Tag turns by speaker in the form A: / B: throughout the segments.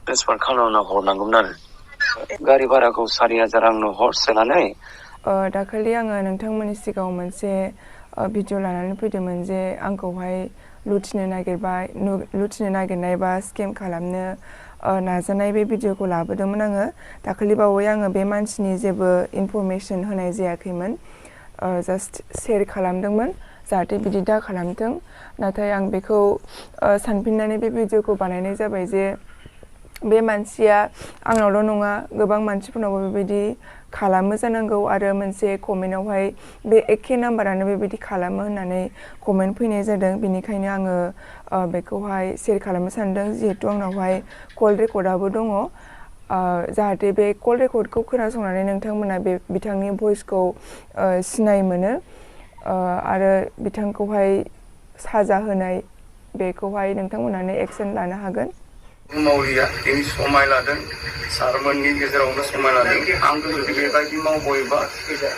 A: transfer खालामना हरनांगौमोन आरो गारि भाराखौ 4000 आंनो हर सोनानै दाखालि आङो नोंथांमोननि सिगाङाव मोनसे भिडिअ लानानै फैदोंमोन जे आंखौहाय लुथिनो नागिरनाय बा स्केम खालामनो नाजानाय बे भिडिअखौ लाबोदोंमोन आङो दाखालि बावै आङो बे मानसिनि जेबो इनफरमेसन होनाय जायाखैमोन जास्ट शेयार खालामदोंमोन जाहाथे बिदि दा खालामथों नाथाय आं बेखौ सानफिननानै बे भिडिअखौ बानायनाय जाबाय जे बे मानसिया आंनावल' नङा गोबां मानसिफोरनावबो बेबायदि खालामो जानांगौ आरो मोनसे कमेन्टआवहाय बे एखे नाम्बारानो बेबायदि खालामो होननानै कमेन्ट फैनाय जादों बेनिखायनो आङो बेखौहाय शेयार खालामनो सानदों जिहेतु आंनावहाय कल रेकर्डआबो दङ जाहाथे बे कल रेकर्डखौ खोनासंनानै नोंथांमोना बे बिथांनि भइसखौ सिनाय मोनो आरो बिथांखौहाय साजा होनाय बेखौहाय नोंथांमोनानो एक्सन लानो हागोन मावरिया दिनै समाय लादों सारमोननि गेजेरावनो समाय लादों आंखौ जुदि बेबायदि मावबोयोबा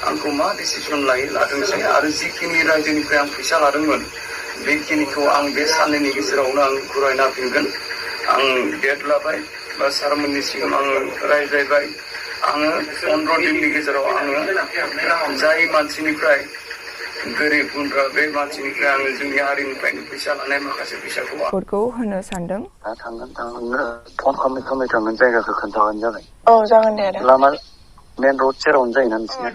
A: आंखौ मा डिसिसन लादोंसै आरो जिखिनि रायजोनिफ्राय आं फैसा लादोंमोन बेखिनिखौ आं बे साननैनि गेजेरावनो आं घुरायना होफिनगोन आं डेट लाबाय बा सारमोननि सिगां आङो रायज्लायबाय आङो 15 दिननि गेजेराव आङो जाय मानसिनिफ्राय गोरिब गुन्द्रा बे मानसिनिफ्राय आङो जोंनि हारिनिफ्रायनो फैसा लानाय माखासे फैसाखौ होनो सानदों थांगोन फन खालामै थांगोन जायगाखौ खोन्थाबानो जाबाय औ जागोन दे आदा लामा मेन रड सेरावनो जायोना नोंसिना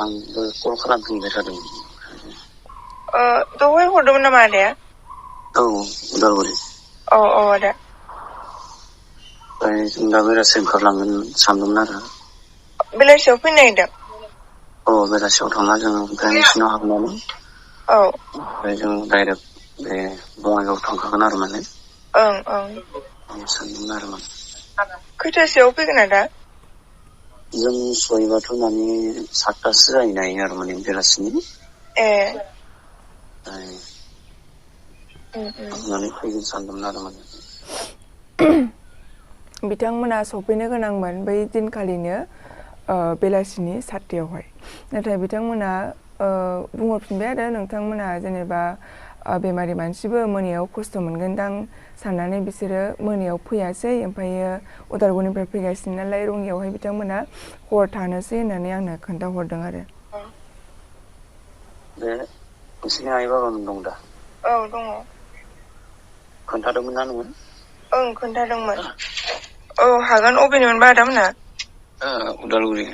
A: आंबो कल खालामफिनबाय थादोंमोन दहाय हरदोंमोन नामा आदाया औ उदालगुरि औ आदा ओमफ्राय जों दा बेलासि ओंखारलांगोन सानदोंमोन आरो बेलासियाव फैनो नागिरदों औ बेलासियाव थांना जों ओमफ्राय नोंसिनाव हाबनानै औ ओमफ्राय जों डाइरेक्ट बे बङाइगाव थांखागोन आरो माने ओं सानदोंमोन आरो माने खैथासोआव फैगोन आदा जों सहैबाथ' माने 7टासो जाहैनो हायो आरो माने बेलासिनि माने फैगोन सानदोंमोन आरो माने बिथांमोना सफैनो गोनांमोन बै दिनखालिनो बेलासिनि 7टायावहाय नाथाय बिथांमोना बुंहरफिनबाय आरो नोंथांमोना जेनेबा बेमारि मानसिबो मोनायाव खस्थ' मोनगोनदां साननानै बिसोरो मोनायाव फैयासै ओमफ्रायो उदालगुरिनिफ्राय फैगासिनो नालाय रङियावहाय बिथांमोना हर थानोसै होननानै आंनो खोन्थाहरदों आरो बे नोंसिनि आइ बाबामोन दं दा औ दङ खोन्थादोंमोन ना नोङो ओं खोन्थादोंमोन औ हागोन अबेनिमोनबा आदामोना उदालगुरि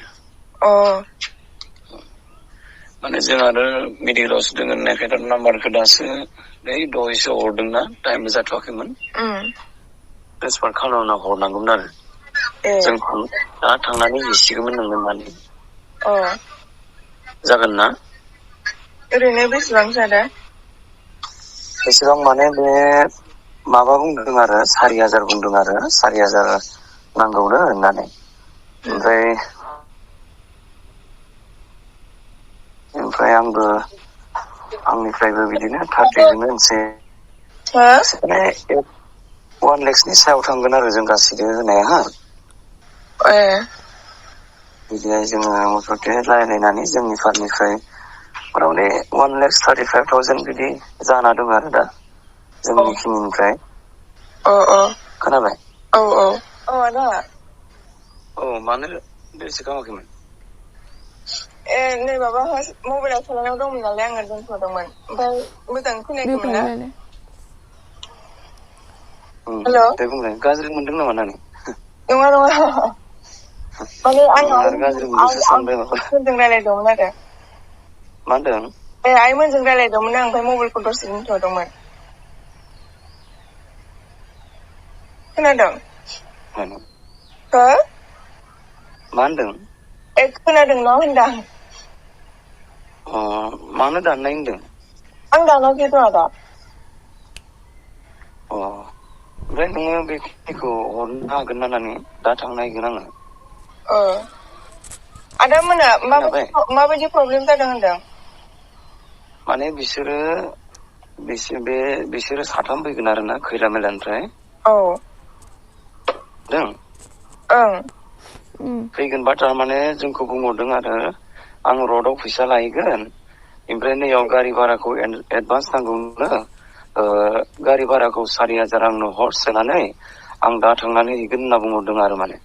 A: माने जों आरो मेडिकेलावसो दोङो होननायखाय नाम्बारखौ दासो दहायसो हरदोंना टाइमबो जाथ'वाखैमोन ट्रेन्सफार खालामना हरनांगौमोन आरो जों दा थांनानै हैसिगौमोन नोंनो माने जागोन ना ओरैनो बेसेबांसो आदा बेसेबां माने बे माबा बुंदों आरो 4000 बुंदों आरो 4000 नांगौनो होननानै ओमफ्राय आंबो आंनिफ्रायबो बिदिनो 30जोंनो होनसै 1 लाखनि सायाव थांगोन आरो जों गासैबो होनाया बिदिहाय जोङो मथ'थे रायलायनानै जोंनि फारनिफ्राय मथामथि 1,35,000 बिदि जाना दं आरो दा जोंनि खिनिनिफ्राय खोनाबाय आदा मानो बेसे खालामाखैमोन नै माबा मबाइलाव सोलायनायाव दंमोन नालाय आङो दोनथ'दोंमोन ओमफ्राय मोजां खोनायाखैमोन ना हेल' दे बुंलाय गाज्रि मोनदों नामा नानि नङा माने आइमोनजों रायलायदोंमोन आरो मा होनदों आइमोनजों रायलायदोंमोन आं ओमफ्राय मबाइलखौ दसे दोनथ'दोंमोन खोनादों हो मा होनदों खोनादोंना होनदां मानो दाननाय होनदों आं दानाखैथ' आदा ओमफ्राय नोङो बेखिनिखौ हरनो हागोन ना नानि दा थांनो नागिरगोन आङो आदा मोना माबायदि प्रब्लेम जादों होनदों माने बिसोरो 3 फैगोन आरो ना खैला मैलानिफ्राय फैगोनबा थारमाने जोंखौ बुंहरदों आरो आं रडआव फैसा लायगोन ओमफ्राय नैयाव गारि भाराखौ एडभान्स नांगौनो गारि भाराखौ 4000 आंनो हर सोनानै आं दा थांनानै हैगोन होनना बुंहरदों आरो माने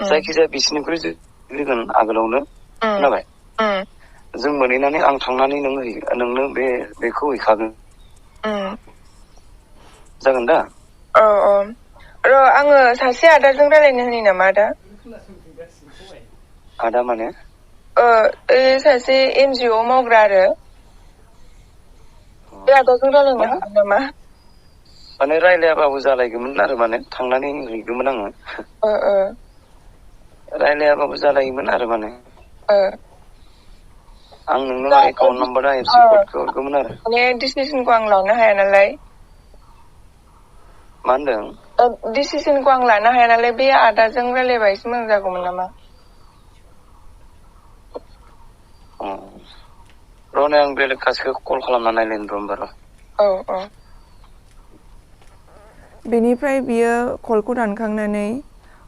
A: जायखिजाया बिसिनिख्रुइ जोगोन आगोलावनो खोनाबाय जों मोनहैनानै आं थांनानै नोंनो बेखौ हैखागोन जागोन दा
B: र' आङो सासे आदाजों रायलायनो होनि नामा आदा
A: आदा माने
B: सासे NGO मावग्रा आरो बे आदाजों रायलायनो हागोन नामा
A: माने रायलायाबाबो जालायगौमोन आरो माने थांनानै हैगौमोन आङो रायलायाबाबो जालायोमोन आरो माने आं नोंनो एकाउन्ट नाम्बार IFC क'डखौ हरगौमोन आरो
B: माने डिसिसनखौ आं लानो हाया नालाय
A: मा होनदों
B: डिसिसनखौ आं लानो हाया नालाय बे आदाजों रायलायबा एसे मोजां जागौमोन नामा
A: र'नै आं बेलेग सासेखौ कल खालामना नायलायनो र' होमबा र'
C: बेनिफ्राय बियो कलखौ दानखांनानै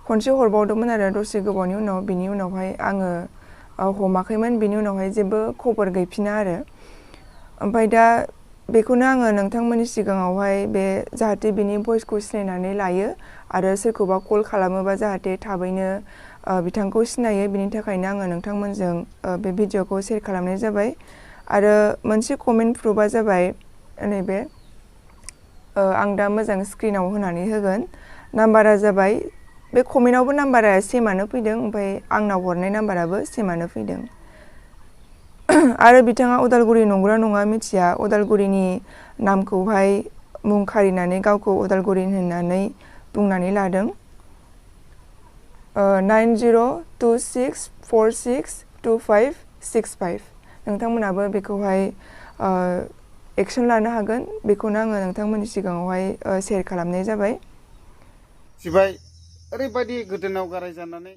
C: खनसे हरबावदोंमोन आरो दसे गोबावनि उनाव बिनि उनावहाय आङो हमाखैमोन बिनि उनावहाय जेबो खबर गैफिना आरो ओमफ्राय दा बेखौनो आङो नोंथांमोननि सिगाङावहाय बे जाहाथे बिनि भइसखौ सिनायनानै लायो आरो सोरखौबा कल खालामोबा जाहाथे थाबैनो बिथांखौ सिनायो बिनि थाखायनो आङो नोंथांमोनजों बे भिडिअखौ शेयार खालामनाय जाबाय आरो मोनसे कमेन्ट प्रुफआ जाबाय नैबे आं दा मोजां स्क्रिनाव होनानै होगोन नाम्बारा जाबाय बे कमेन्टआवबो नाम्बारा सेमानो फैदों ओमफ्राय आंनाव हरनाय नाम्बाराबो सेमानो फैदों आरो बिथाङा उदालगुरि नंगौना नङा मिथिया उदालगुरिनि नामखौहाय मुं खारिनानै गावखौ उदालगुरि होननानै बुंनानै लादों 9026462565 नोंथांमोनाबो बेखौहाय एक्सन लानो हागोन बेखौनो आङो नोंथांमोननि सिगाङावहाय शेयार खालामनाय जाबाय
D: सिबाय ओरैबायदि गोदोनाव गाराय जानानै